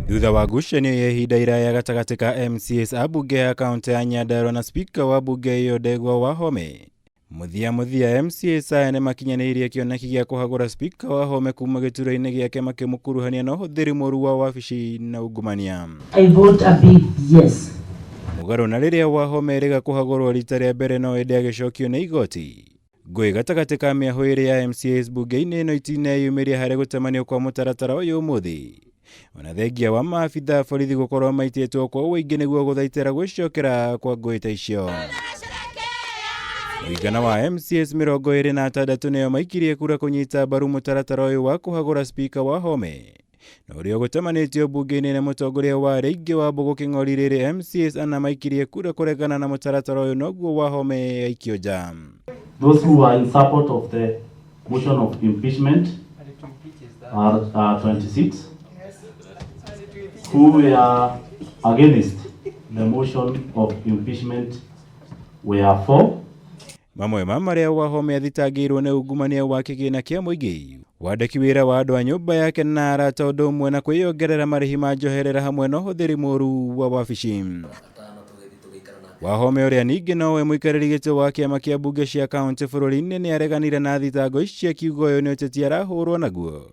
Thutha wa ngucanio ya ihinda iraya gatagatĩ ka MCAs a mbunge ya kaũntĩ ya Nyandarua na spika wa mbunge ĩyo Ndegwa Wahome, mũthia mũthia MCAs aya nĩ makinyanĩirie kĩoneki gĩa kũhagũra spika Wahome kuma gĩturwa-inĩ gĩake makĩmũkuruhania na ũhũthĩri mũru wa wabici na ungumania. I vote a big yes. Mũgarũ na rĩrĩa Wahome erĩga kũhagũrwo rita rĩa mbere no ĩndĩ agĩcokio nĩ igoti. Ngũĩ gatagatĩ ka mĩahũ ĩrĩ ya MCAs mbunge-inĩ ĩno itineyumĩria harĩ gũtemanio kwa mũtaratara ũyũ ũmũthĩ. Ona thengia wa maabitha a borithi gũkorwo maitĩtwo kwa ũingĩ nĩguo gũthaitĩra gwĩcokera kwa ngũĩ ta icio. Mũigana wa MCAs 26 nĩo maikirie kura kũnyita mbaru mũtaratara ũyũ wa kũhagũra spika Wahome na ũrĩa ũgũtemanĩtio mbunge-inĩ nĩ mũtongoria wa arĩa aingĩ wa Mbũgũ Kĩng'ori rĩrĩ MCAs ana maikirie kura kũregana na mũtaratara ũyũ noguo Wahome aikio nja. Those who are in support of the motion of impeachment are 26. Who were against the motion of impeachment were 4. Mamwe ma marĩa Wahome athitangĩirwo nĩ ungumania wa kĩgĩna kĩa mũingĩ, wandĩki wĩra wa andũ a nyũmba yake na arata ũndũ ũmwe na kwĩyongerera marĩhi ma njoherera hamwe na ũhũthĩri mũru wa wabici. Wahome ũrĩa ningĩ nowe mũikarĩri gĩtĩ wa kĩama kĩa mbunge cia kaũntĩ bũrũri-inĩ nĩ areganire na thitango ici akiuga ũyũ nĩ ũteti arahũrwo naguo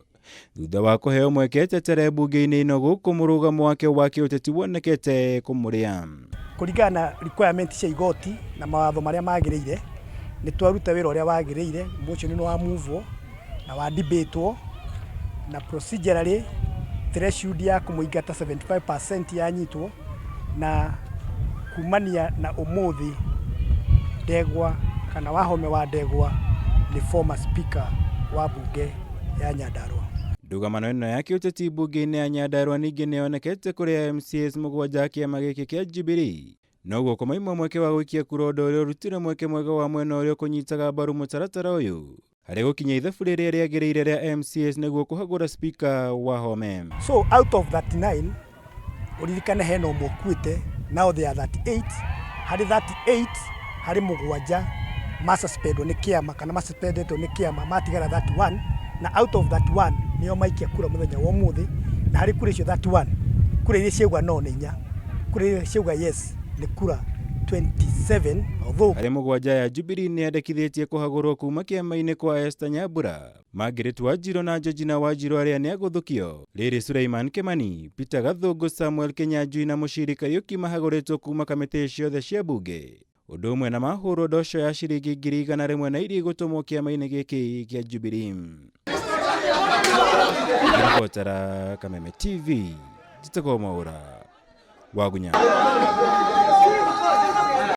thutha wa kũheo mweke etetere mbunge-inĩ ĩno gũkũ mũrũgamo wake wa kĩũteti wonekete kũmũrĩa. Kũringana na requirement cia igoti na mawatho marĩa magĩrĩire, nĩ twaruta wĩra ũrĩa wagĩrĩire, motion nĩ wa move na wa debate na procedurally threshold ya kũmũingata 75% yanyitwo na kumania na ũmũthĩ Ndegwa kana Wahome wa Ndegwa nĩ former speaker wa mbunge ya Nyandarua. Ndũgamano ĩno ya kĩũteti mbunge-inĩ ya Nyandarua ningĩ nĩ yonekete kũrĩ MCAs mũgwanja a kĩama gĩkĩ kĩa Jubilee noguo kũmaima mweke wa gũikia kura ũndũ ũrĩa ũrutire mweke mwega wa mwena ũrĩa ũkũnyitaga mbaru mũtaratara ũyũ harĩ gũkinya ithabu rĩrĩa rĩagĩrĩire rĩa MCAs nĩguo kũhagũra spika Wahome. So out of 39 ũririkane hena ũmwe ũkuĩte, now they are 38. Harĩ 38 harĩ mũgwanja masuspendwo nĩ kĩama kana masuspendetwo nĩ kĩama matigara 31, na out of 31 nĩo maikia kura mũthenya wa ũmũthĩ, na harĩ kura icio 31 kura iria ciauga no nĩ inya, kura iria ciauga yes nĩ kura 27 although Harĩ mũgwanja ya Jubilee nĩ yandĩkithĩtie kũhagũrwo kuma kĩama-inĩ kwa Esther Nyambura, Margaret Wanjiru na Georgina Wanjiru arĩa nĩ agũthũkio. Rĩrĩ Suleiman Kimani, Peter Gathũngũ, Samuel Kinyanjui na Mũciri Kariũki mahagũrĩtwo kuma kamĩtĩ ciothe cia mbunge. Ũndũ ũmwe na mahũrwo ndoco ya ciringi 100,000 na iria igũtũmwo kĩama-inĩ gĩkĩ kĩa Jubilee. Ribotera Kameme TV, njĩtagwo Mwaũra Wagunya.